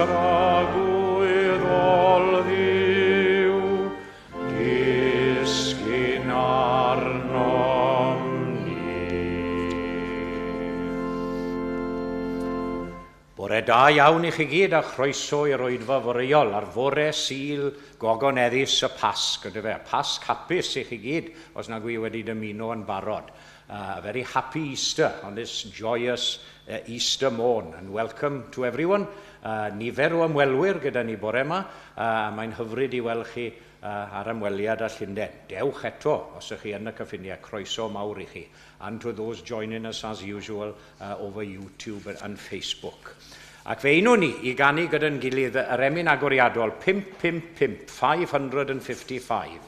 Tragwyddol Dduw, disgyn arnom ni. Bore da iawn i chi gyd a chroeso i'r oedfa foreol ar fore Sul gogoneddus y Pasg, yndyfe? Pasg hapus i chi gyd, os nag wy wedi dymuno yn barod. A very happy Easter on this joyous Easter morn, and welcome to everyone. Nifer o ymwelwyr gyda ni bore yma, mae'n hyfryd i weld chi ar ymweliad â Llundain. Dewch eto os ydych chi yn y cyffiniau, croeso mawr i chi. And to those joining us as usual over YouTube and Facebook. Ac fe unwn ni i ganu gyda'n gilydd yr emyn agoriadol 555, 555.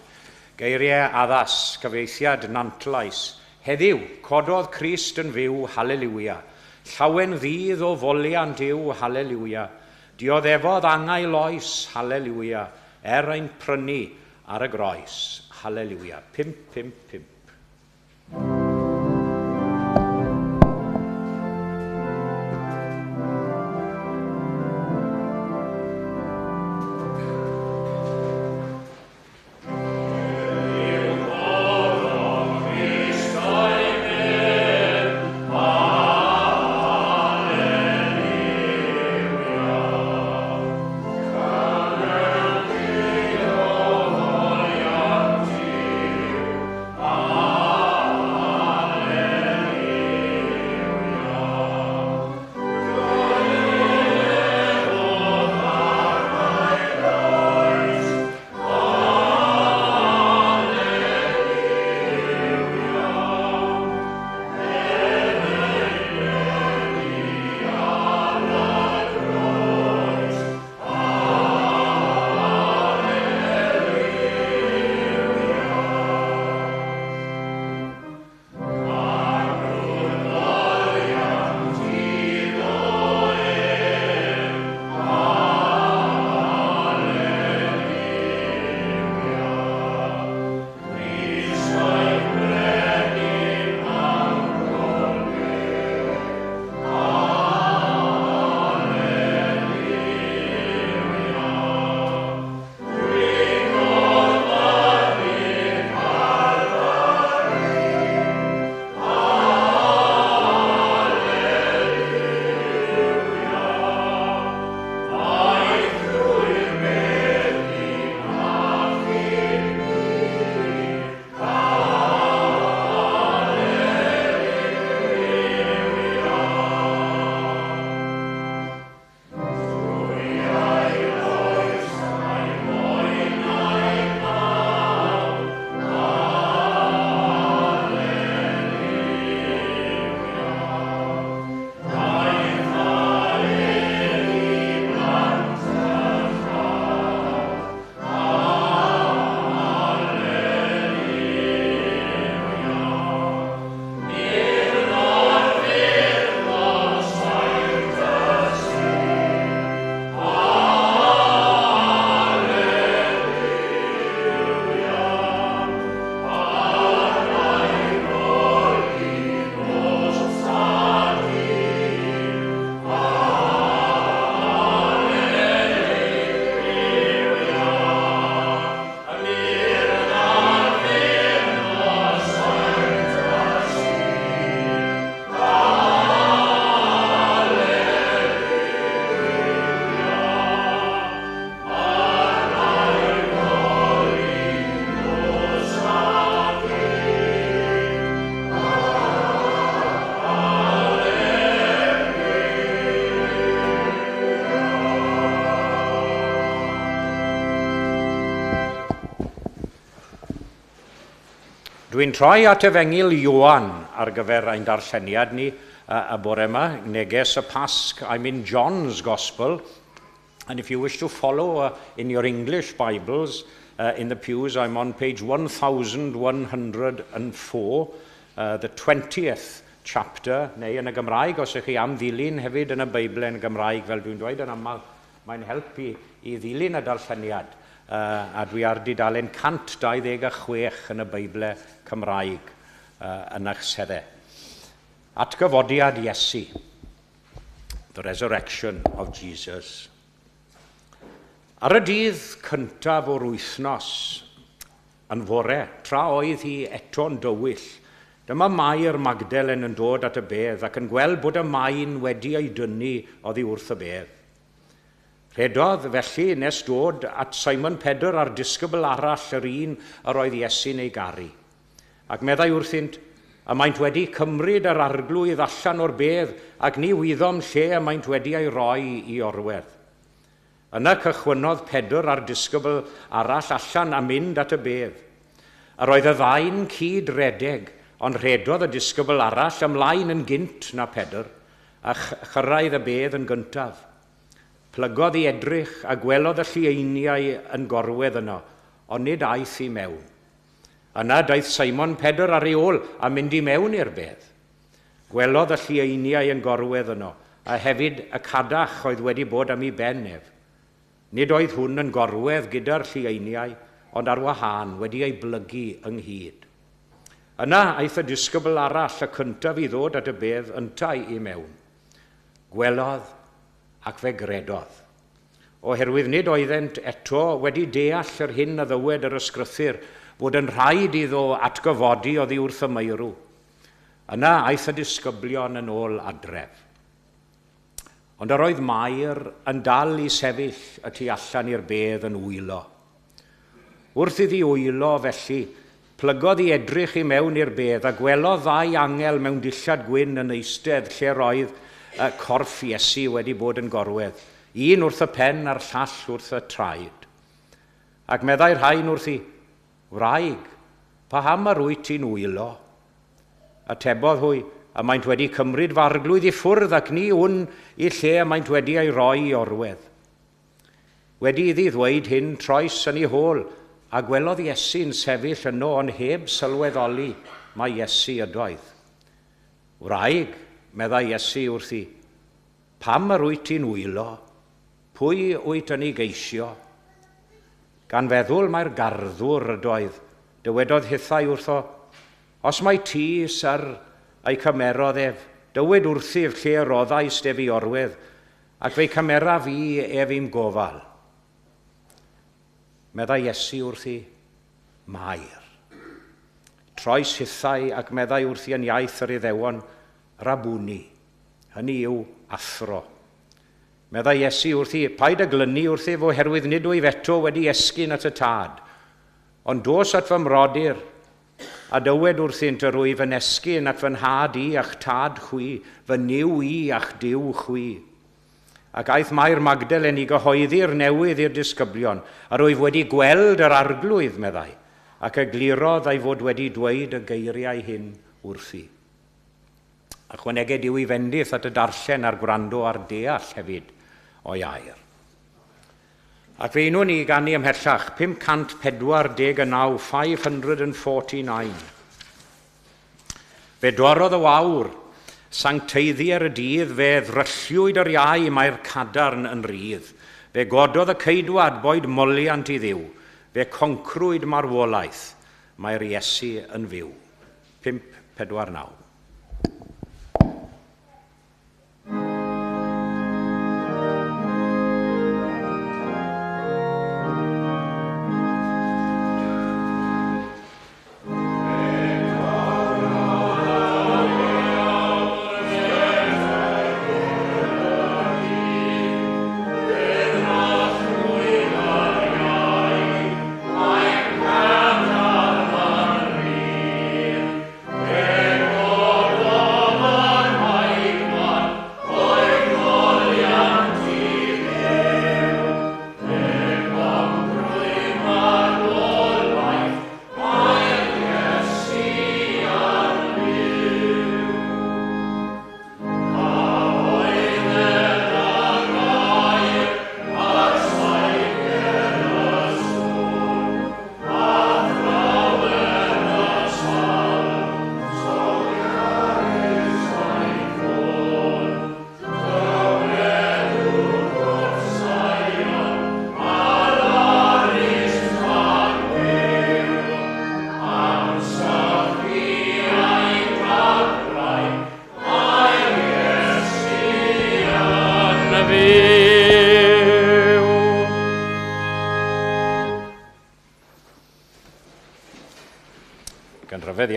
Geiriau addas, cyfieithiad Nantlais. Heddiw, cododd Crist yn fyw, haleliwia. Llawen ddydd o foliant yw, haleliwia. Dioddefodd angau loes, haleliwia. Er ein prynu ar y groes, haleliwia. 555. Dwi'n troi at Efengyl Ioan ar gyfer ein darlleniad ni y bore yma, neges y Pasg. I'm in John's Gospel, and if you wish to follow in your English Bibles in the pews, I'm on page 1104, the 20th chapter, neu yn y Gymraeg, os ydych chi am ddilyn hefyd yn y Beibl yn Gymraeg, fel dwi'n dweud yn aml, mae'n helpu i ddilyn y darlleniad. A dwi ar dudalen 126 yn y Beibl Cymraeg yn eich seddau. Atgyfodiad Iesu, the resurrection of Jesus. Ar y dydd cyntaf o'r wythnos, yn fore, tra oedd hi eto'n dywyll, dyma Mair Magdalen yn dod at y bedd ac yn gweld bod y maen wedi ei dynnu oddi wrth y bedd. Rhedodd felly nes dod at Simon Pedr a'r disgybl arall, yr un yr oedd Iesu'n ei garu. Ac meddai wrthynt, y maent wedi cymryd yr arglwydd allan o'r bedd ac ni wyddom lle y maent wedi ei roi i orwedd. Yna cychwynnodd Pedr a'r disgybl arall allan a mynd at y bedd. Yr oedd y ddau'n cyd-redeg, ond rhedodd y disgybl arall ymlaen yn gynt na Pedr, a chyrraedd y bedd yn gyntaf. Plygodd i edrych a gwelodd y llieiniau yn gorwedd yno, ond nid aeth i mewn. Yna daeth Simon Pedr ar ei ôl a mynd i mewn i'r bedd. Gwelodd y llieiniau yn gorwedd yno, a hefyd y cadach oedd wedi bod am ei ben ef. Nid oedd hwn yn gorwedd gyda'r llieiniau, ond ar wahân wedi ei blygu ynghyd. Yna aeth y disgybl arall, y cyntaf i ddod at y bedd, yntau i mewn. Gwelodd ac fe gredodd. Oherwydd nid oeddent eto wedi deall yr hyn a ddywed yr ysgrythur, fod yn rhaid iddo atgyfodi oddi wrth y meirw. Yna aeth y disgyblion yn ôl adref. Ond yr oedd Mair yn dal i sefyll y tu allan i'r bedd yn wylo. Wrth iddi wylo felly, plygodd i edrych i mewn i'r bedd a gwelodd ddau angel mewn dillad gwyn yn eistedd lle roedd y corff Iesu wedi bod yn gorwedd, un wrth y pen a'r llall wrth y traed. Ac meddai'r rhain wrthi, wraig, paham yr wyt ti'n wylo? Atebodd hwy, y maent wedi cymryd fy arglwydd i ffwrdd ac ni wn i lle y maent wedi ei roi i orwedd. Wedi iddi ddweud hyn, troes yn ei hôl, a gwelodd Iesu'n sefyll yno ond heb sylweddoli mai Iesu ydoedd. Wraig, meddai Iesu wrthi, pam yr wyt ti'n wylo? Pwy wyt yn ei geisio? Gan feddwl mai'r garddwr ydoedd, dywedodd hithau wrtho, os mai ti, syr, a'i cymerodd ef, dywed wrthyf lle roddaist ef i orwedd, ac fe'i cymeraf fi ef i'm gofal. Meddai Iesu wrthi, Mair. Troes hithau ac meddai wrthi yn iaith yr Iddewon, Rabuni, hynny yw athro. Meddai Iesu wrthi, paid â glynu wrthyf oherwydd nid wyf eto wedi esgyn at y tad, ond dos at fy mrodyr, a dywed wrthynt yr wyf yn esgyn at fy nhad i a'ch tad chwi, fy Nuw i a'ch Duw chwi. Ac aeth Mair Magdalen i gyhoeddi'r newydd i'r disgyblion, yr wyf wedi gweld yr arglwydd, meddai, ac eglurodd ei fod wedi dweud y geiriau hyn wrthi. Ychwaneged yw i fendith at y darllen a'r gwrando a'r deall hefyd o'i air. Ac fe unwn ni ganu ymhellach, 549, 549. Fe dorrodd y wawr, sancteiddier y dydd, fe ddrylliwyd yr iau, mae'r cadarn yn rhydd. Fe gododd y ceidwad boed moliant i Dduw, fe concrwyd marwolaeth, mae'r Iesu yn fyw. 549.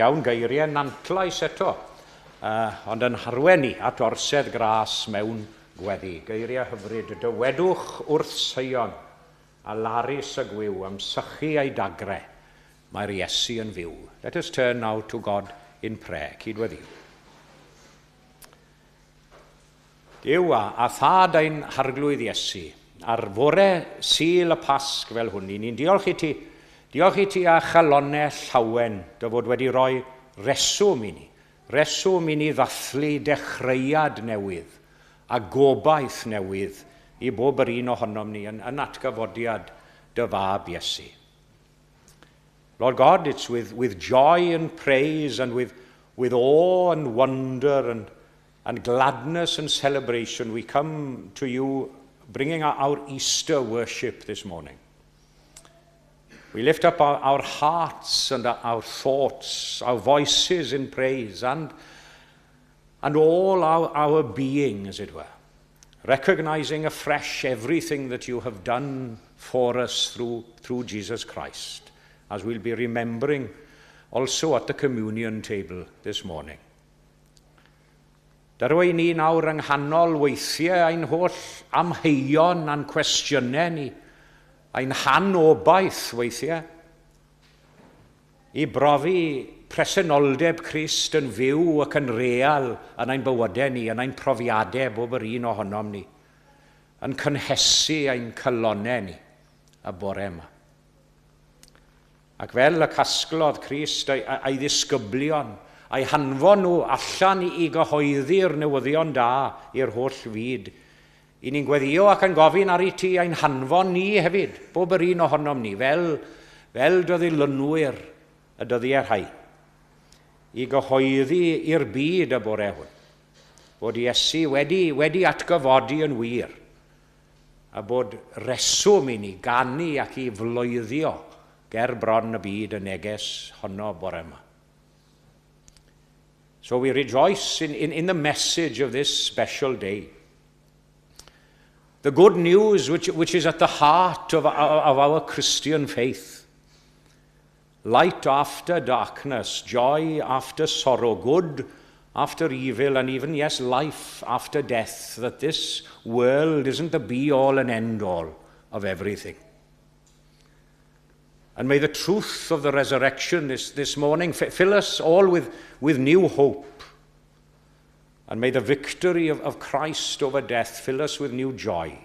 Rhyfedd iawn geiriau Nantlais eto, ond yn harwen ni at orsedd gras mewn gweddi. Geiriau hyfryd, dywedwch wrth Seion a larus y gwiw am sychu ei dagre, mae'r Iesu yn fyw. Let us turn now to God in prayer. Cydweddiw. Duw a thad ein harglwydd Iesu, ar fore Sul y Pasg fel hwn, ni'n diolch i ti, diolch i ti â chalonnau llawen dy fod wedi rhoi reswm i ni, reswm i ni ddathlu dechreuad newydd a gobaith newydd i bob yr un ohonom ni yn atgyfodiad dy fab Iesu. Lord God, it's with joy and praise and with awe and wonder and gladness and celebration we come to you bringing our Easter worship this morning. We lift up our hearts and our thoughts, our voices in praise, and all our being, as it were, recognizing afresh everything that you have done for us through Jesus Christ, as we'll be remembering also at the communion table this morning. Dyrwy ni nawr yng nghanol weithiau ein holl amheuon a'n cwestiynau ni, ein hanobaith weithiau, i brofi presenoldeb Crist yn fyw ac yn real yn ein bywydau ni, yn ein profiadau bob yr un ohonom ni, yn cynhesu ein calonnau ni y bore yma. Ac fel y casglodd Crist a'i ddisgyblion, a'i hanfon nhw allan i gyhoeddi'r newyddion da i'r holl fyd, i ni'n gweddio ac yn gofyn ar i ti ein hanfon ni hefyd, bob yr un ohonom ni, fel dy ddilynwyr y dyddiau rhai, i gyhoeddi i'r byd y bore hwn, bod Iesu wedi atgyfodi yn wir, a bod reswm i ni ganu ac i floeddio ger bron y byd y neges honno bore yma. So we rejoice in the message of this special day. The good news which is at the heart of our Christian faith. Light after darkness, joy after sorrow, good after evil, and even, yes, life after death, that this world isn't the be-all and end-all of everything. And may the truth of the resurrection this morning fill us all with new hope. And may the victory of Christ over death fill us with new joy.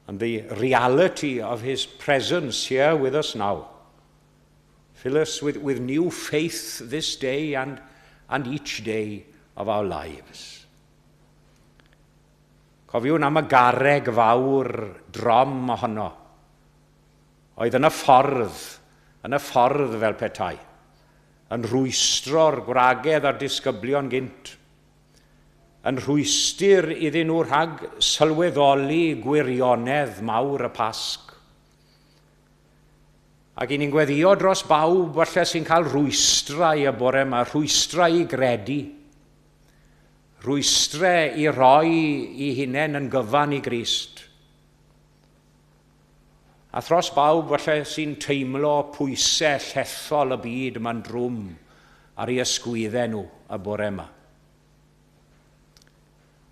And the reality of his presence here with us now fill us with new faith this day and each day of our lives. Cofiwn am y garreg fawr drom ohono, oedd yn y ffordd fel petai, yn rhwystro'r gwragedd a'r disgyblion gynt, yn rhwystr iddyn nhw rhag sylweddoli gwirionedd mawr y Pasg. Ac i ni'n gweddio dros bawb falle sy'n cael rhwystrau y bore yma, rhwystrau i gredu, rhwystrau i roi i hunain yn gyfan i Grist. A thros bawb falle sy'n teimlo pwysau llethol y byd yma'n drwm ar ei ysgwyddau nhw y bore yma.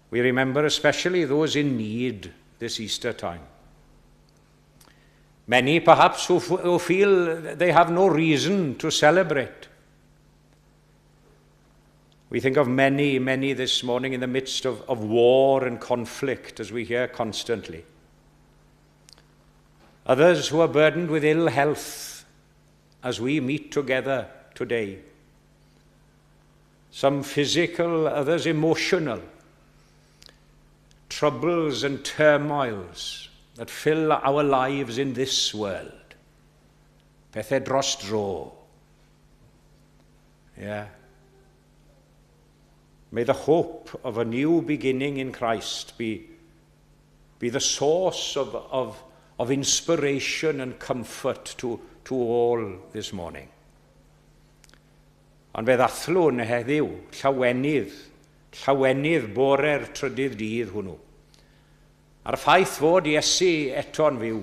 We remember especially those in need this Easter time. Many perhaps who feel they have no reason to celebrate. We think of many, many this morning in the midst of war and conflict, as we hear constantly. Others who are burdened with ill health as we meet together today. Some physical, others emotional. Troubles and turmoils that fill our lives in this world. Pethau dros dro. Yeah. May the hope of a new beginning in Christ be the source of inspiration and comfort to all this morning. Ond fe ddathlwn heddiw llawenydd, llawenydd bore'r trydydd dydd hwnnw. A'r ffaith fod Iesu eto'n fyw.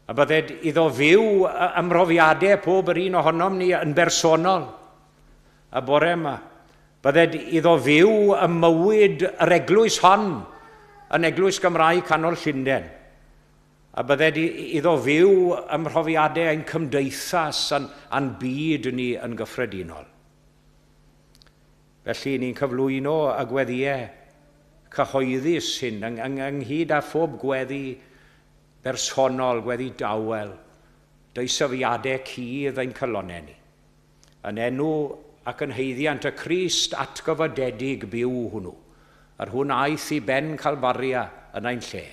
A bydded iddo fyw ymrofiadau pob yr un ohonom ni yn bersonol y bore yma. Bydded iddo fyw ym mywyd yr eglwys hon yn Eglwys Gymraeg Canol Llundain. A bydded iddo fyw ym mhrofiadau ein cymdeithas a'n byd ni yn gyffredinol. Felly, ni'n cyflwyno y gweddïau cyhoeddus hyn ynghyd â phob gweddi bersonol, gweddi dawel, deisyfiadau cudd ein calonnau ni. Yn enw ac yn haeddiant y Crist atgyfodedig byw hwnnw, yr hwn aeth i ben Calfaria yn ein lle.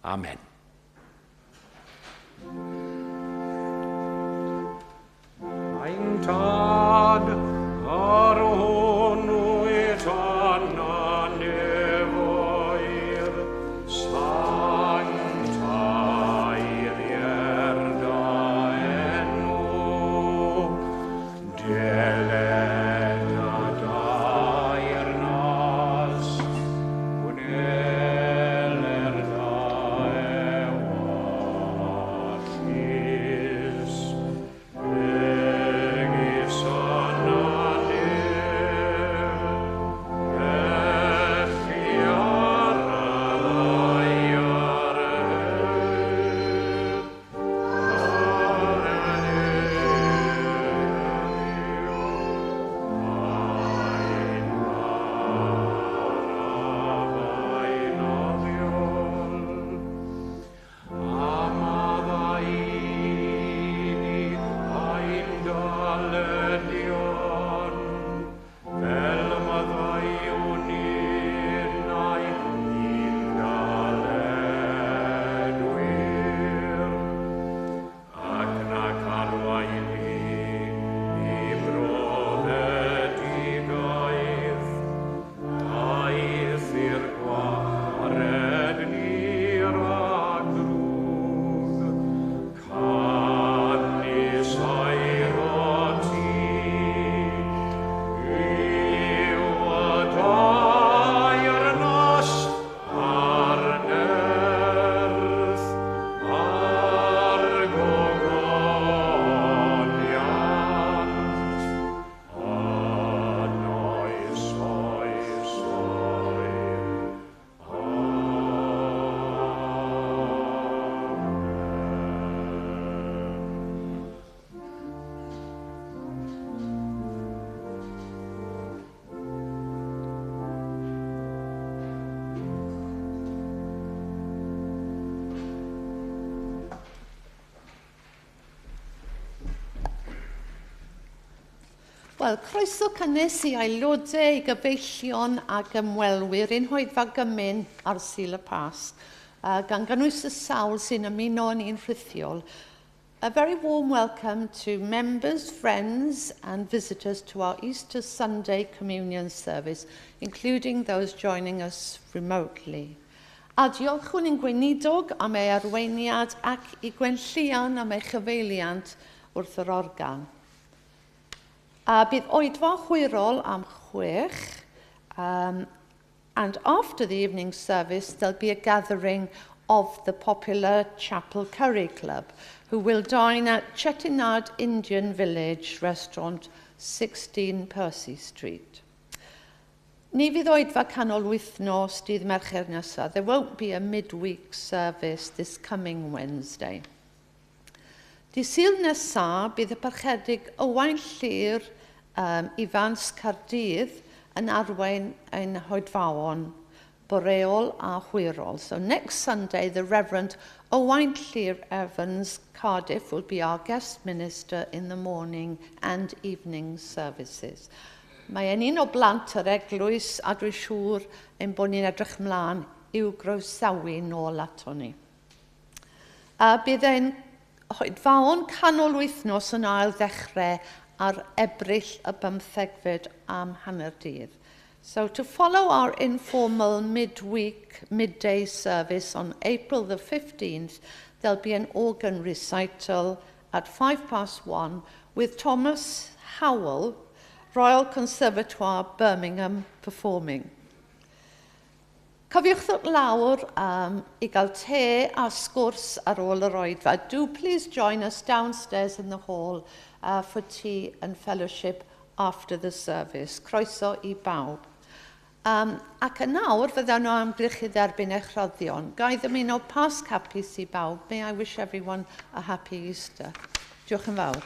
Amen. Ein Tad, yr hwn wyt yn y nefoedd, sancteiddier dy enw, deled dy deyrnas, gwneler dy ewyllys, megis yn y nef, felly ar y ddaear hefyd. Bara heddiw ein bara beunyddiol, a maddau i ni ein dyledion, fel maddeuwn ninnau i'n dyledwyr. Ac nac arwain ni i brofedigaeth, eithr gwared ni rhag ddrwg. Canys eiddo ti yw y deyrnas a'r nerth a'r gogoniant yn oes oesoedd. Amen. Wel, croeso cynnes i aelodau, i gyfeillion ac ymwelwyr i'n hoedfa gymun ar Sul y Pasg, gan gynnwys y sawl sy'n ymuno â ni'n rhithiol. A very warm welcome to members, friends and visitors to our Easter Sunday Communion service, including those joining us remotely. A diolchwn i'n gweinidog am ei arweiniad ac i Gwenllian am ei chyfeiliant wrth yr organ. A bydd oedfa hwyrol am 6, and after the evening service there'll be a gathering of the popular Chapel Curry Club, who will dine at Chettinad Indian Village Restaurant, 16 Percy Street. Ni fydd oedfa canol wythnos dydd Mercher nesaf. There won't be a midweek service this coming Wednesday. Dydd Sul nesaf, bydd y Parchedig Owain Llyr Ifans Caerdydd yn arwain ein hoedfaon boreol a hwyrol. So next Sunday, the Reverend Owain Llyr Evans, Cardiff, will be our guest minister in the morning and evening services. Mae e'n un o blant yr eglwys a dwi'n siŵr ein bod ni'n edrych ymlaen i'w groesawu nôl ato ni. A bydd ein hoedfaon canol wythnos yn ail ddechrau ar Ebrill y 15fed am hanner dydd. So to follow our informal midweek, midday service on April the 15th, there'll be an organ recital at 1:05 with Thomas Howell, Royal Conservatoire, Birmingham, performing. Cofiwch ddod lawr i gael te a sgwrs ar ôl yr oedfa. Do please join us downstairs in the hall for tea and fellowship after the service. Croeso i bawb. Ac yn nawr, fyddan nhw amgylch i dderbyn eich rhoddion. Ga i ddymuno Pasg hapus i bawb. May I wish everyone a happy Easter. Diolch yn fawr.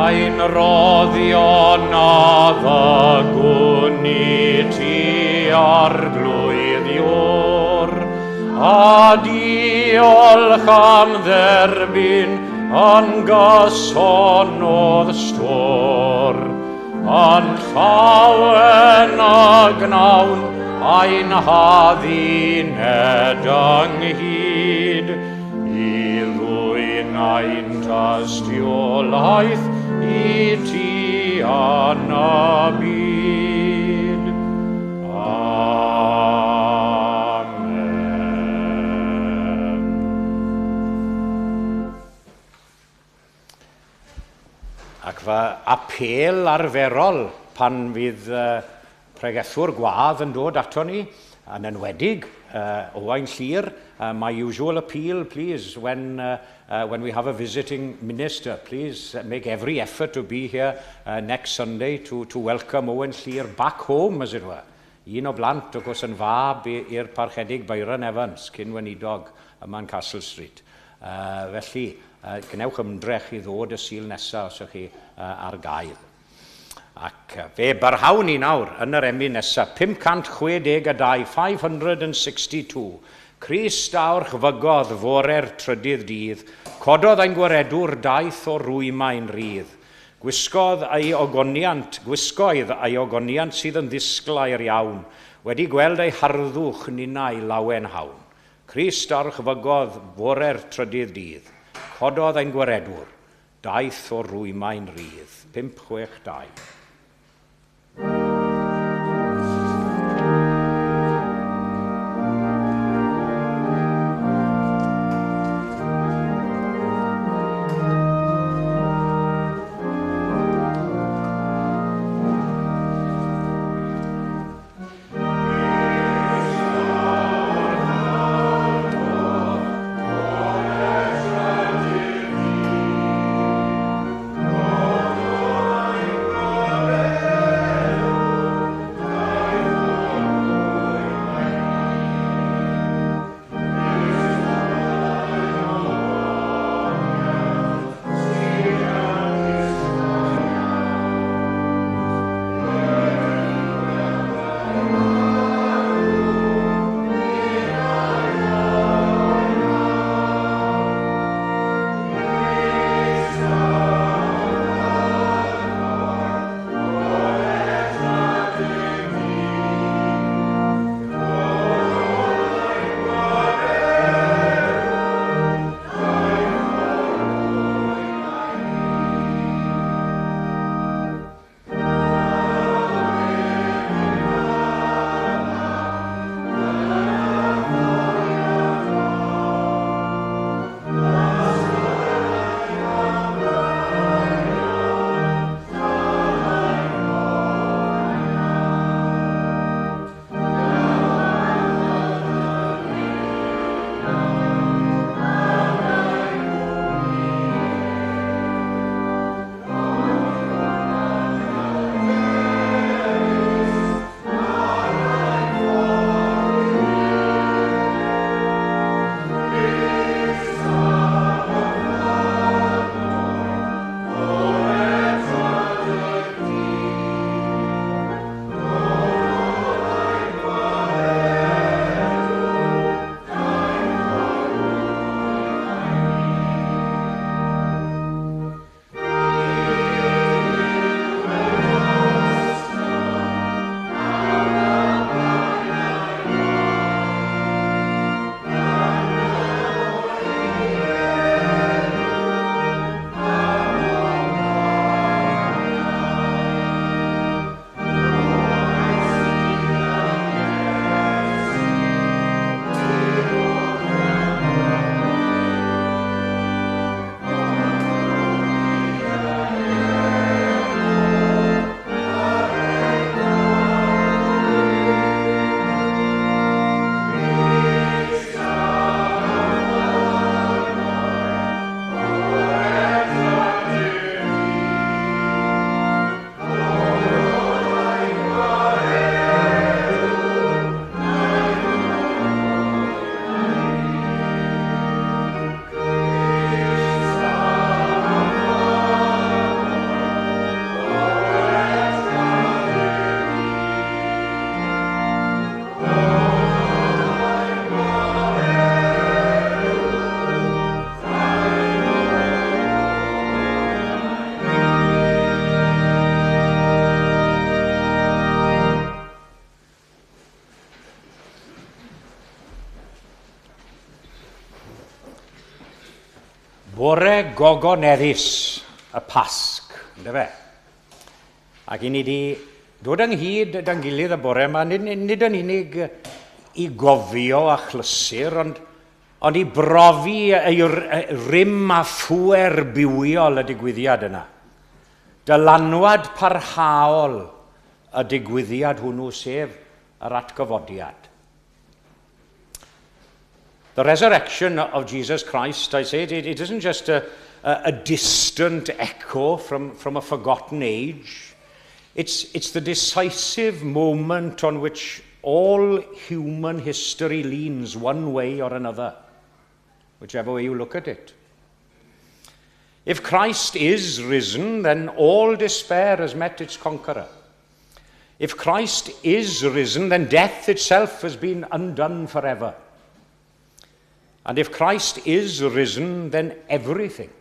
Ein roddion a ddygwn i ti Arglwydd Iôr, a diolch am dderbyn yn gyson o'dd stôr. Yn llawen a gnawn ein hadduned ynghyd, i ddwyn ein tystiolaeth i ti yn y byd. Amen. Ac fy apêl arferol pan fydd pregethwr gwadd yn dod ato ni, yn enwedig Owain Llyr, my usual appeal, please, when we have a visiting minister, please make every effort to be here next Sunday to welcome Owen Llyr back home, as it were. Un o blant, wrth gwrs, yn fab i'r Parchedig Byron Evans, cyn weinidog yma yn Castle Street. Felly, gwnewch ymdrech i ddod y Sul nesaf os ydych chi ar gael. Ac fe barhawn ni nawr yn yr emyn nesaf, 562, 562. Crist a orchfygodd fore'r trydydd dydd, cododd ein gwaredwr daeth o rwymau'n rhydd. Gwisgodd ei ogoniant, gwisgoedd ei ogoniant sydd yn ddisglair iawn, wedi gweld ei harddwch ninnau lawen hawn. Crist a orchfygodd fore'r trydydd dydd, cododd ein gwaredwr, daeth o rwymau'n rhydd. 562. Bore gogoneddus y Pasg, yndyfe? Ac i ni wedi dod ynghyd da'n gilydd y bore yma, nid yn unig i gofio achlysur, ond i brofi ei rym a phŵer bywiol y digwyddiad yna. Dylanwad parhaol y digwyddiad hwnnw, sef yr atgyfodiad. The resurrection of Jesus Christ, I say, it isn't just a distant echo from a forgotten age. It's the decisive moment on which all human history leans one way or another, whichever way you look at it. If Christ is risen, then all despair has met its conqueror. If Christ is risen, then death itself has been undone forever. And if Christ is risen, then everything,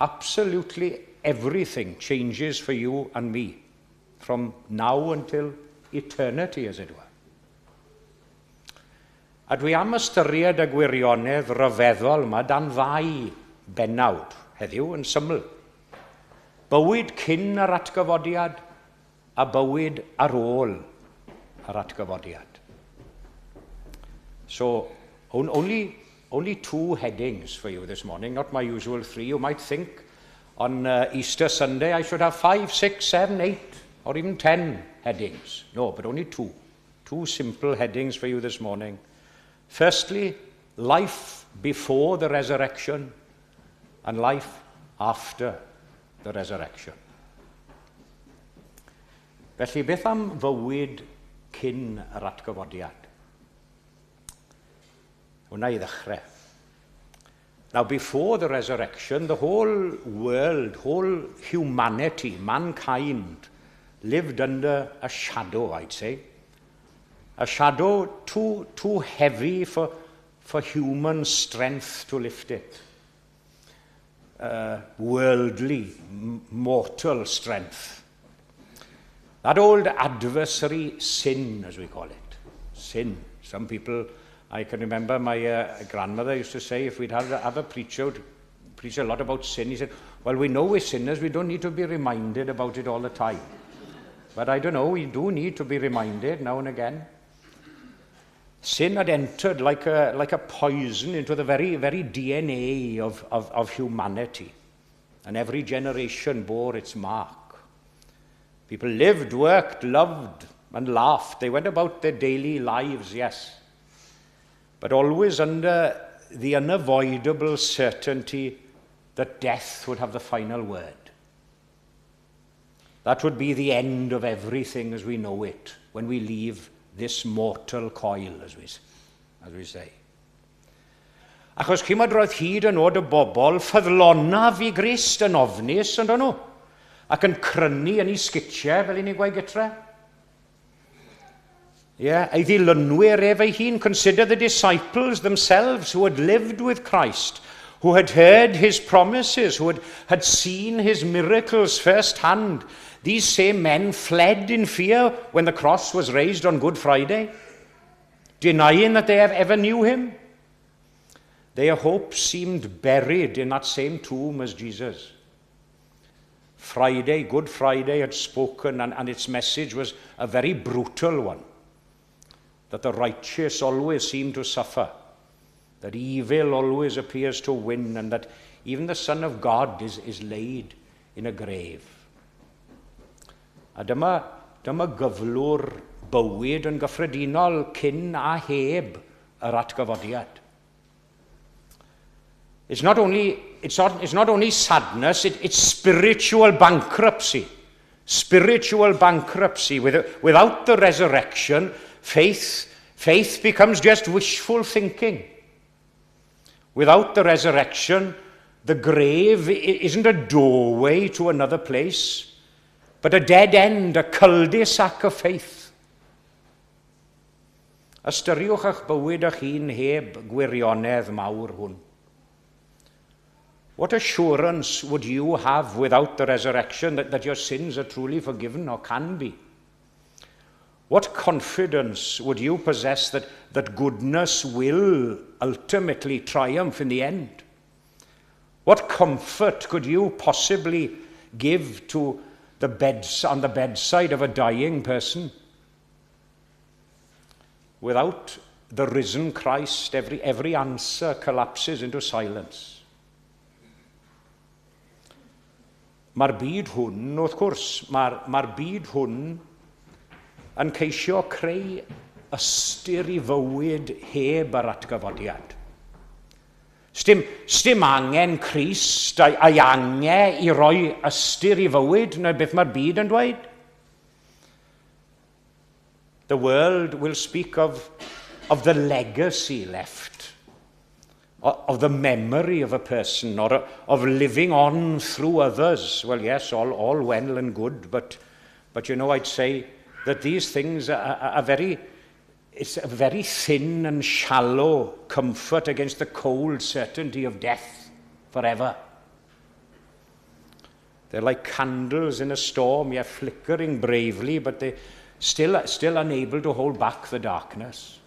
absolutely everything, changes for you and me from now until eternity, as it were. A dwi am ystyried y gwirionedd ryfeddol yma dan ddau bennawd heddiw yn syml. Bywyd cyn yr atgyfodiad a bywyd ar ôl yr atgyfodiad. So, only two headings for you this morning, not my usual three. You might think on Easter Sunday I should have five, six, seven, 8, or even 10 headings. No, but only two. Two simple headings for you this morning. Firstly, life before the resurrection and life after the resurrection. Felly, beth am fywyd cyn yr atgyfodiad? Hwna i ddechrau. Now, before the resurrection, the whole world, whole humanity, mankind, lived under a shadow, I'd say. A shadow too heavy for human strength to lift it. Worldly, mortal strength. That old adversary, sin, as we call it. Sin. Some people, I can remember my grandmother used to say, if we'd have a preacher who'd preach a lot about sin, he said, "Well, we know we're sinners, we don't need to be reminded about it all the time." But I don't know, we do need to be reminded now and again. Sin had entered like a poison into the very, very DNA of humanity. And every generation bore its mark. People lived, worked, loved, and laughed. They went about their daily lives, yes, but always under the unavoidable certainty that death would have the final word. That would be the end of everything as we know it when we leave this mortal coil, as we say. Achos chimod roedd hyd yn oed y bobl ffyddlonaf i Grist yn ofnus, yn nhw, ac yn crynu yn eu sgitiau fel i ni'n gweud gytre. Yeah, ei ddilynwyr ef ei hun. Consider the disciples themselves who had lived with Christ, who had heard his promises, who had seen his miracles firsthand. These same men fled in fear when the cross was raised on Good Friday, denying that they ever knew him. Their hope seemed buried in that same tomb as Jesus. Friday, Good Friday, had spoken, and its message was a very brutal one, that the righteous always seem to suffer, that evil always appears to win, and that even the Son of God is laid in a grave. A dyma gyflwr bywyd yn gyffredinol cyn a heb yr atgyfodiad. It's not only sadness, it's spiritual bankruptcy. Spiritual bankruptcy. Without the resurrection, faith becomes just wishful thinking. Without the resurrection, the grave isn't a doorway to another place, but a dead end, a cul-de-sac of faith. Ystyriwch eich bywyd eich hun heb gwirionedd mawr hwn. What assurance would you have without the resurrection that your sins are truly forgiven or can be? What confidence would you possess that goodness will ultimately triumph in the end? What comfort could you possibly give to the beds, on the bedside of a dying person? Without the risen Christ, every answer collapses into silence. Mae'r byd hwn, wrth gwrs, mae'r byd hwn yn ceisio creu ystyr i fywyd heb yr atgyfodiad. Sdim angen Crist a'i ange i roi ystyr i fywyd, na beth mae'r byd yn dweud. The world will speak of the legacy left, of the memory of a person, or of living on through others. Well, yes, all well and good, but I'd say that these things are very, it's a very thin and shallow comfort against the cold certainty of death forever. They're like candles in a storm, yeah, flickering bravely, but they're still unable to hold back the darkness.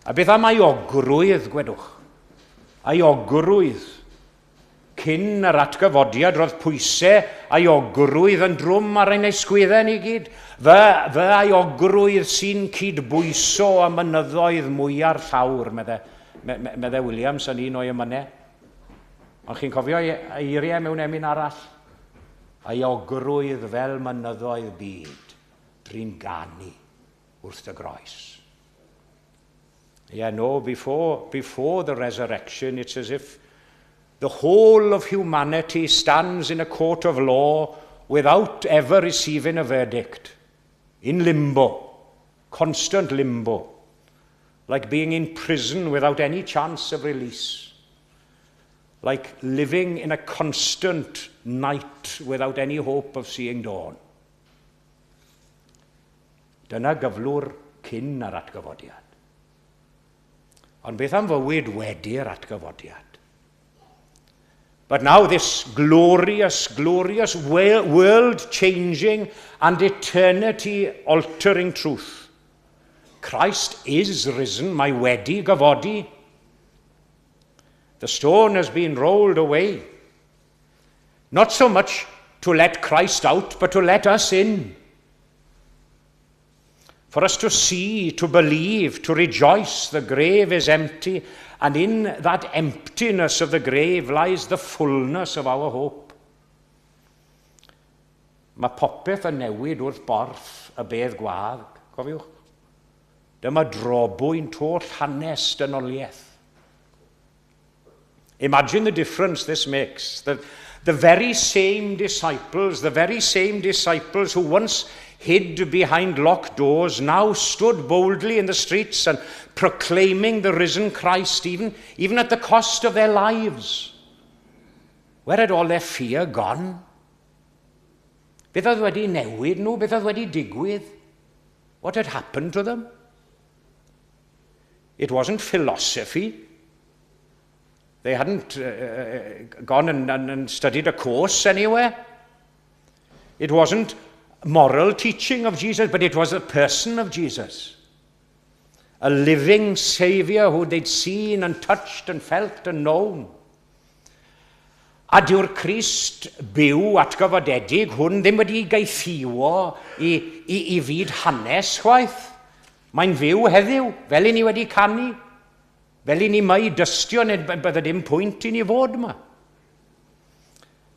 A beth am euogrwydd, gwedwch? Euogrwydd. Cyn yr atgyfodiad, roedd pwysau euogrwydd yn drwm ar ein ysgwyddau ni gyd. Fy euogrwydd sy'n cydbwyso â mynyddoedd mwya'r llawr, medde Williams yn un o'i emynau. Ond chi'n cofio eiriau mewn emyn arall? Euogrwydd fel mynyddoedd byd, drin ganu wrth dy groes. Yeah, no, before the resurrection, it's as if the whole of humanity stands in a court of law without ever receiving a verdict. In limbo, constant limbo, like being in prison without any chance of release, like living in a constant night without any hope of seeing dawn. Dyna gyflwr cyn yr atgyfodiad. Ond beth am fywyd wedi'r atgyfodiad? But now this glorious, glorious, world-changing and eternity-altering truth. Christ is risen, mae wedi gyfodi. The stone has been rolled away. Not so much to let Christ out, but to let us in. For us to see, to believe, to rejoice, the grave is empty, and in that emptiness of the grave lies the fullness of our hope. Mae popeth yn newid wrth borth y bedd gwag, cofiwch. Dyma drobwynt holl hanes dynoliaeth. Imagine the difference this makes. The very same disciples, the very same disciples who once hid behind locked doors, now stood boldly in the streets and proclaiming the risen Christ, even at the cost of their lives. Where had all their fear gone? Beth oedd wedi newid nhw? Beth oedd wedi digwydd? What had happened to them? It wasn't philosophy. They hadn't gone and studied a course anywhere. It wasn't moral teaching of Jesus, but it was the person of Jesus. A living Saviour who they'd seen and touched and felt and known. A dyw'r Crist byw atgyfodedig hwn ddim wedi gaethiwo i fyd hanes chwaith. Mae'n fyw heddiw, fel i ni wedi canu. Fel i ni mai dystio, neu bydde dim pwynt i ni fod yma.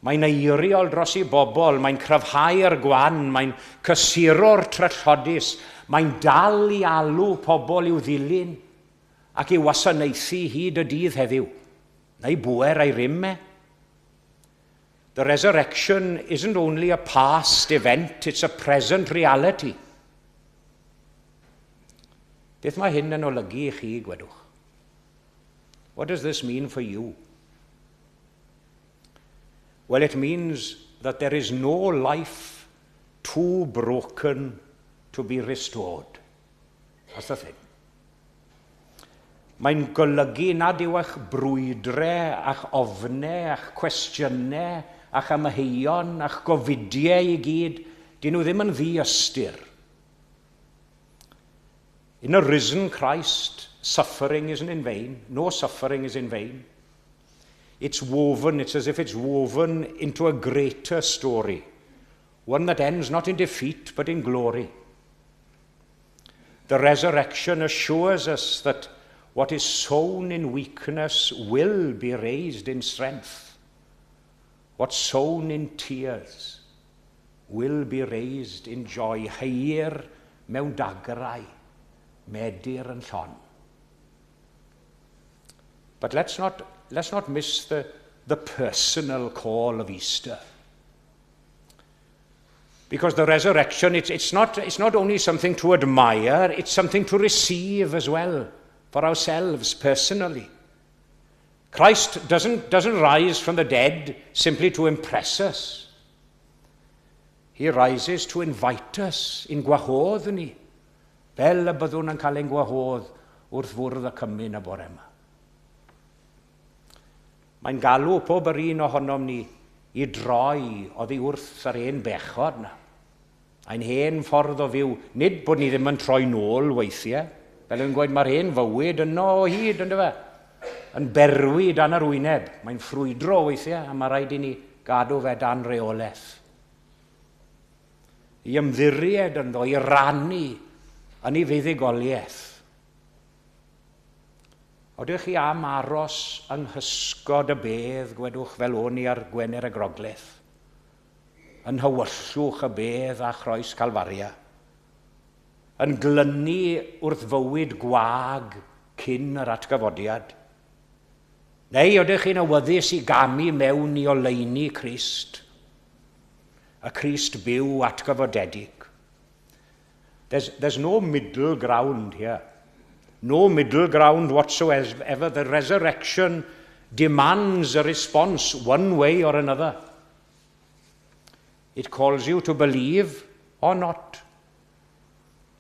Mae'n eiriol dros i bobl, mae'n cryfhau'r gwan, mae'n cysuro'r trallodus, mae'n dal i alw pobl i'w ddilyn ac i wasanaethu hyd y dydd heddiw. Na'i bwer a'i rym e. The resurrection isn't only a past event, it's a present reality. Beth mae hyn yn olygu i chi, gwedwch? What does this mean for you? Well, it means that there is no life too broken to be restored. That's the thing. Mae'n golygu nad yw eich brwydre, a'ch ofnau, a'ch cwestiynau, a'ch amheuon, a'ch gofidiau i gyd, dyn nhw ddim yn ddi-ystyr. In a risen Christ, suffering isn't in vain. No suffering is in vain. It's woven, it's as if it's woven into a greater story, one that ends not in defeat but in glory. The resurrection assures us that what is sown in weakness will be raised in strength. What's sown in tears will be raised in joy. Heuir mewn dagrau, medir yn llon. But let's not miss the personal call of Easter. Because the resurrection, it's not only something to admire, it's something to receive as well for ourselves personally. Christ doesn't rise from the dead simply to impress us. He rises to invite us i'n gwahodd ni, fel y byddwn yn cael ein gwahodd wrth fwrdd y cymun y bore yma. Mae'n galw pob yr un ohonom ni i droi oddi wrth yr hen bechod 'na. Ein hen ffordd o fyw, nid bod ni ddim yn troi nôl weithiau, fel yn gweud mae'r hen fywyd yno o hyd, ynddo fe? Yn berwi dan yr wyneb, mae'n ffrwydro weithiau, a mae rhaid i ni gadw fe dan reolaeth. I ymddiried ynddo, i rannu yn ei fuddugoliaeth. Odych chi am aros yng nghysgod y bedd, gwedwch fel o'n i ar Gwener y Groglith, yn nhywyllwch y bedd a chroes Calfaria, yn glynu wrth fywyd gwag cyn yr atgyfodiad? Neu ydych chi'n awyddus i gamu mewn i oleuni Crist, y Crist byw atgyfodedig? There's no middle ground here. No middle ground whatsoever. The resurrection demands a response one way or another. It calls you to believe or not.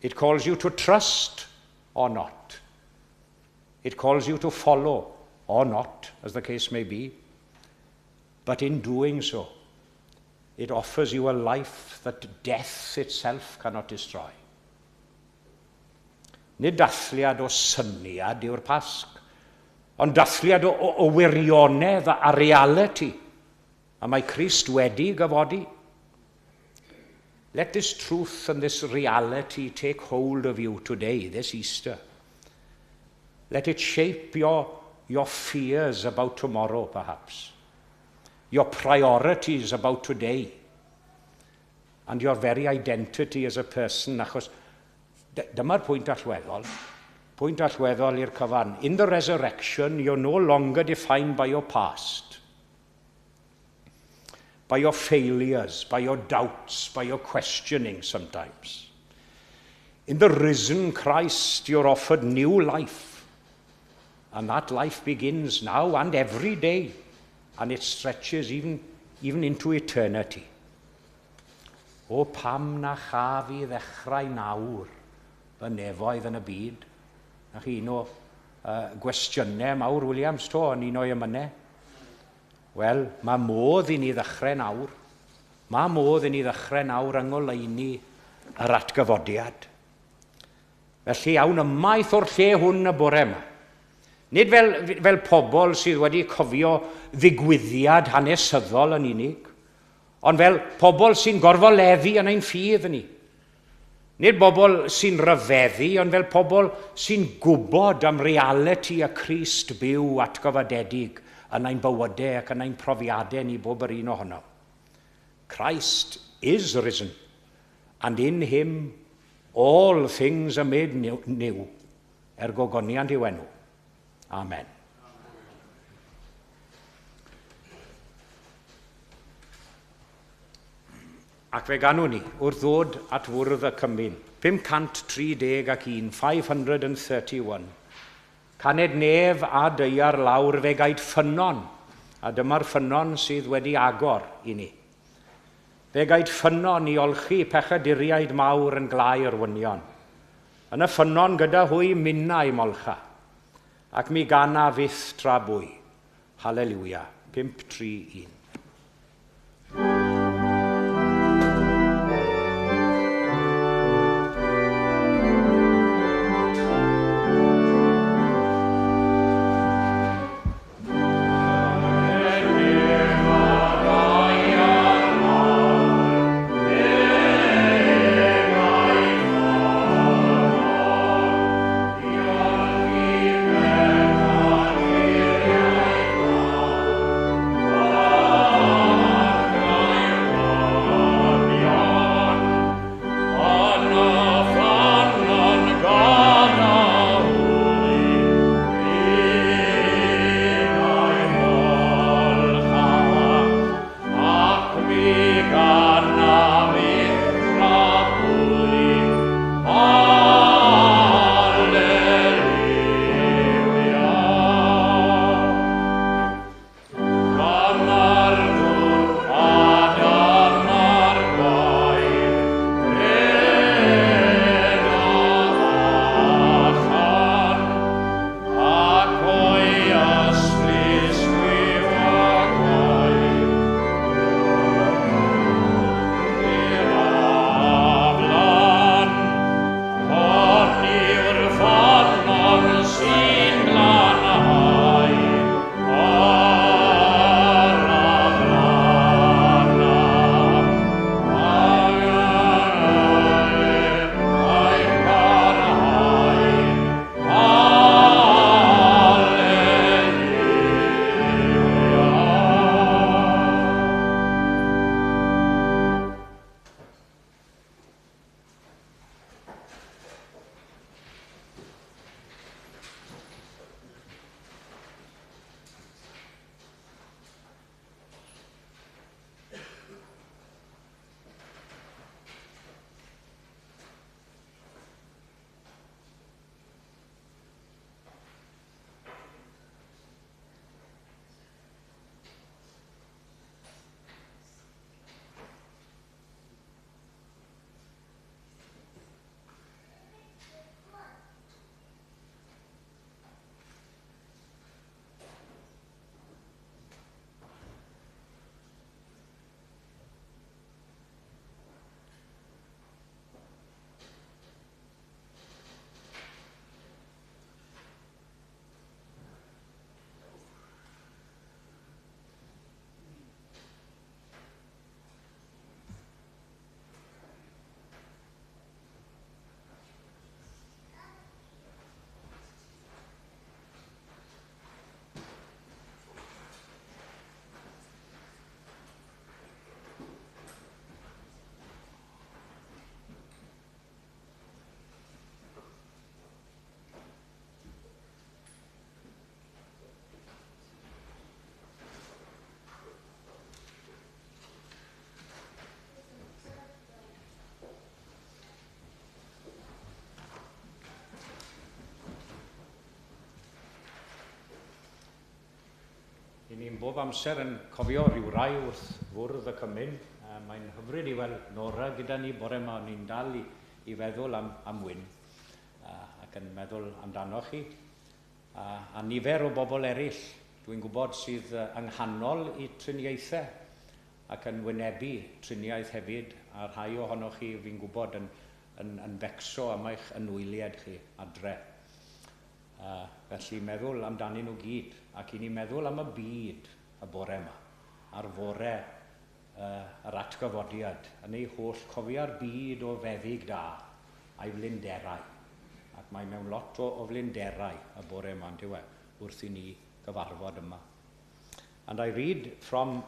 It calls you to trust or not. It calls you to follow or not, as the case may be. But in doing so, it offers you a life that death itself cannot destroy. Nid dathliad o syniad yw'r Pasg, ond dathliad o wirionedd a reality. A mae Crist wedi gyfodi. Let this truth and this reality take hold of you today, this Easter. Let it shape your fears about tomorrow, perhaps, your priorities about today, and your very identity as a person, achos dyma'r pwynt allweddol. Pwynt allweddol i'r cyfan. In the resurrection, you're no longer defined by your past, by your failures, by your doubts, by your questioning sometimes. In the risen Christ, you're offered new life. And that life begins now and every day. And it stretches even into eternity. O pam na chaf i ddechrau nawr fy nefoedd yn y byd? 'Na chi un o gwestiynau mawr Williams 'to yn un o'i emynau. Wel, mae modd i ni ddechrau nawr. Mae modd i ni ddechrau nawr yng ngoleuni yr atgyfodiad. Felly awn ymaith o'r lle hwn y bore yma. Nid fel pobl sydd wedi cofio ddigwyddiad hanesyddol yn unig, ond fel pobl sy'n gorfoleddu yn ein ffydd ni. Nid bobl sy'n rhyfeddu, ond fel pobl sy'n gwybod am reality y Crist byw atgyfodedig yn ein bywydau ac yn ein profiadau ni bob yr un ohono. Christ is risen, and in him all things are made new, er gogoniant i'w enw. Amen. Ac fe ganwn ni wrth ddod at fwrdd y cymun. 531, 531. Caned nef a daear lawr fe gaed ffynnon, a dyma'r ffynnon sydd wedi agor i ni. Fe gaed ffynnon i olchi pechaduriaid mawr yn glaer wynion. Yn y ffynnon gyda hwy minnau molcha, ac mi gana fyth tra bwy. Haleluia. 531. I ni'n bob amser yn cofio rhyw rai wrth fwrdd y cymun. Mae'n hyfryd i weld Nora gyda ni bore yma. Ni'n dal i, i feddwl am, am Wyn ac yn meddwl amdano chi. A nifer o bobl eraill, dwi'n gwybod, sydd yng nghanol i triniaethau ac yn wynebu triniaeth hefyd, a rhai ohonoch chi, fi'n gwybod, yn, yn, yn becso am eich anwyliaid chi adre. Felly meddwl amdanyn nhw gyd, ac i ni meddwl am y byd y bore yma, ar fore yr atgyfodiad, yn ei holl cofia'r byd o feddyg da a'i flinderau. Ac mae mewn lot o, o flinderau y bore yma, on'd yw e, wrth i ni gyfarfod yma. And I read from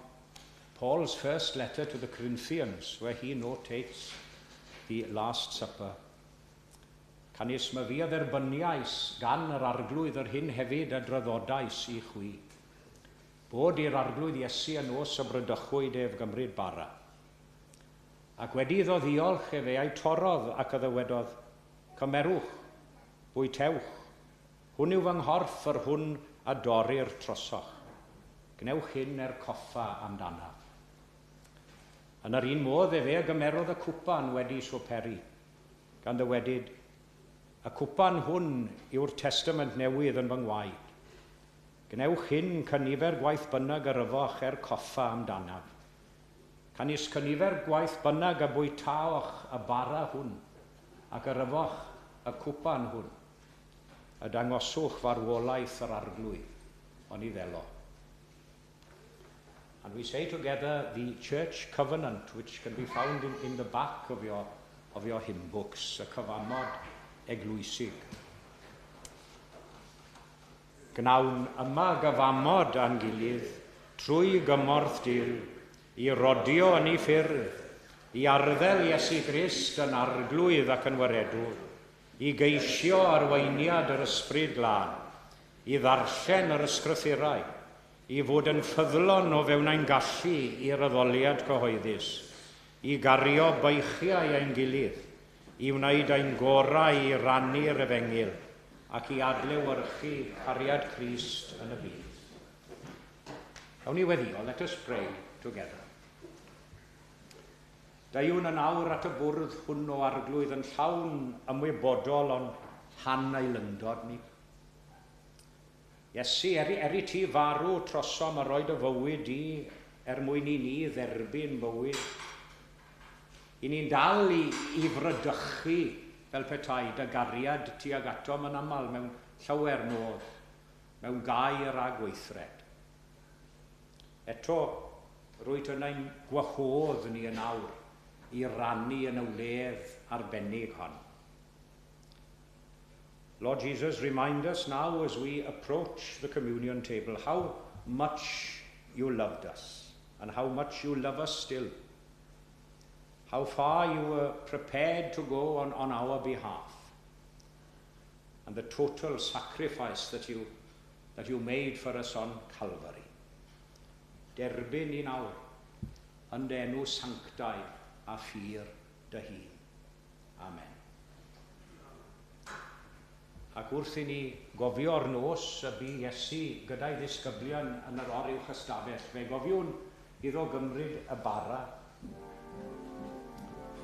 Paul's first letter to the Corinthians, where he notates the Last Supper. Canys myfi a dderbyniais gan yr Arglwydd yr hyn hefyd a draddodais i chwi. Bod i'r Arglwydd Iesu y nos y bradychwyd ef gymryd bara. Ac wedi iddo ddiolch efe a'i torrodd ac a ddywedodd, Cymerwch, bwytewch, hwn yw fy nghorff yr hwn a dorrir trosoch. Gwnewch hyn er coffa amdanaf. Yn yr un modd efe a gymerodd y cwpan wedi swperi, gan ddywedyd, Y cwpan hwn yw'r testament newydd yn fy ngwaed. Gwnewch hyn cynifer gwaith bynnag yr yfoch er coffa amdanaf. Canys cynifer gwaith bynnag y bwytaoch y bara hwn, ac yr yfoch y cwpan hwn, y dangoswch farwolaeth yr Arglwydd, oni ddelo. And we say together the church covenant, which can be found in, in the back of your, of your hymn books, y cyfamod eglwysig. Gnawn yma gyfamod â'n gilydd trwy gymorth Duw i rodio yn ei ffyrdd, i arddel Iesu Grist yn Arglwydd ac yn Waredwr, i geisio arweiniad yr Ysbryd Glân, i ddarllen yr Ysgrythurau, i fod yn ffyddlon o fewn ein gallu i'r addoliad cyhoeddus, i gario beichiau ein gilydd, i wneud ein gorau i rannu'r efengyl ac i adlewyrchu cariad Crist yn y byd. Awn ni weddïo, let us pray together. Deuwn yn awr at y bwrdd hwn o Arglwydd yn llawn ymwybodol o'n haneilyngdod ni. Iesu, er, er i ti farw trosom a roi dy fywyd di er mwyn i ni dderbyn bywyd, i ni'n dal i, i fradychu fel petai dy gariad tuag atom yn aml mewn llawer modd, mewn gair a gweithred. Eto, rwyt yn ein gwahodd ni yn awr i rannu yn y wledd arbennig hon. Lord Jesus, remind us now as we approach the communion table how much you loved us and how much you love us still. How far you were prepared to go on, on our behalf. And the total sacrifice that you, that you made for us on Calvary. Derbyn ni'n awr yn dy enw sanctaidd a phur dy hun. Amen. Ac wrth i ni gofio'r nos y bu Iesu gyda'i ddisgyblion yn yr oruwch ystafell, fe gofiwn iddo gymryd y bara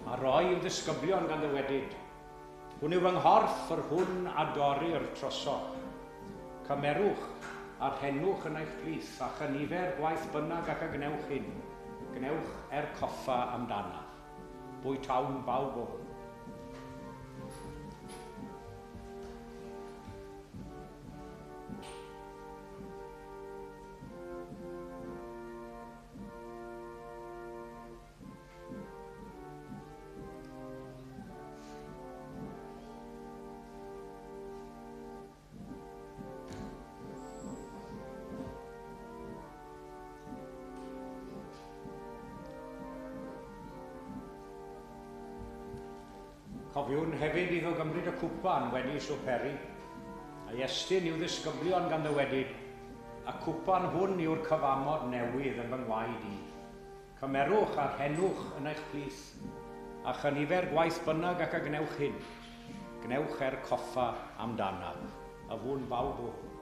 a roi i'w ddisgyblion gan ddywedyd, Hwn yw fy nghorff, yr hwn a dorrir trosoch. Cymerwch a rhennwch yn eich plith, a chynifer gwaith bynnag ac a gwnewch hyn, gwnewch er coffa amdanaf. Bwytawn bawb o hwn. Cofiwn hefyd iddo gymryd y cwpan wedi swperi, a'i estyn i'w ddisgyblion gan ddywedyd, Y cwpan hwn yw'r cyfamod newydd yn fy ngwaed i. Cymerwch a rhennwch yn eich plith, a chynifer gwaith bynnag ac a gwnewch hyn, gwnewch er coffa amdanaf. Yfwn bawb o hwn.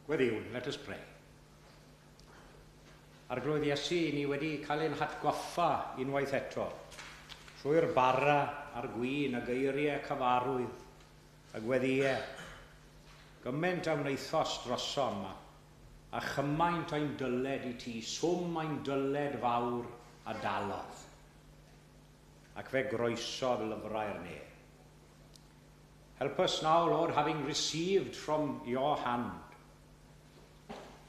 Gweddïwn, let us pray. Arglwydd Iesu, ni wedi cael ein hatgoffa unwaith eto, trwy'r bara a'r gwin, y geiriau cyfarwydd, y gweddïau. Gymaint a wnaethos drosom, a chymaint ein dyled i ti, swm ein dyled fawr a dalodd. Ac fe groesodd lyfrau'r nef. Help us now, Lord, having received from your hand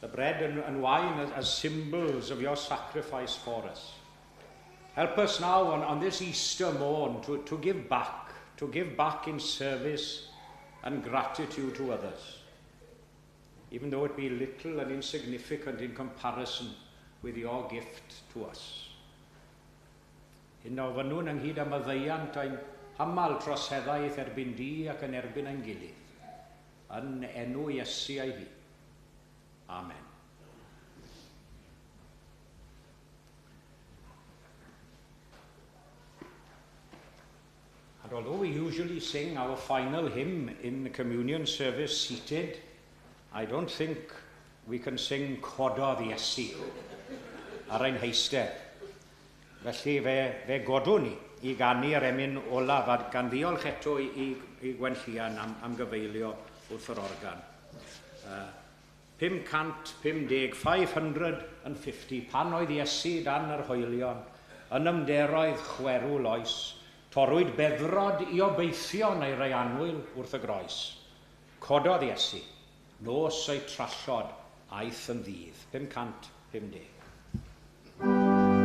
the bread and wine as symbols of your sacrifice for us. Help us now on this Easter morn to give back, to give back in service and gratitude to others, even though it be little and insignificant in comparison with your gift to us. Hyn a ofynnwn ynghyd â maddeuant ein hamal troseddau i'th erbyn di ac yn erbyn ein gilydd, yn enw Iesu ei hun. Amen. And although we usually sing our final hymn in the communion service seated, I don't think we can sing Cododd Iesu ar ein heistedd. Felly fe godwn ni i ganu yr emyn olaf a gan ddiolch eto i Gwenllian am gyfeilio wrth yr organ. 550, 550, pan oedd Iesu dan yr hoelion, yn ymderoedd chwerw loes, torrwyd beddrod i obeithion ei rai annwyl wrth y groes. Cododd Iesu, nos ei trallod aeth yn ddydd. 550. Amen.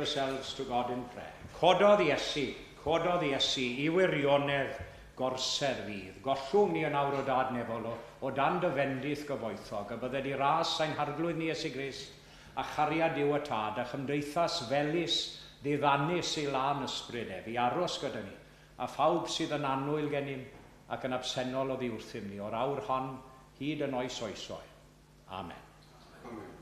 ourselves to God in prayer. Cododd Iesu, cododd Iesu i wirionedd gorsedd fydd. Gollwng ni yn awr o dad nefol o, o dan dy fendith gyfoethog, a bydded i ras ein harglwydd ni Iesu Grist, a chariad Duw y Tad, a chymdeithas felus ddiddanus ei lân ysbryd ef, i aros gyda ni, a phawb sydd yn annwyl gennym ac yn absennol oddi wrthym ni, o'r awr hon hyd yn oes oesoedd. Amen. Amen.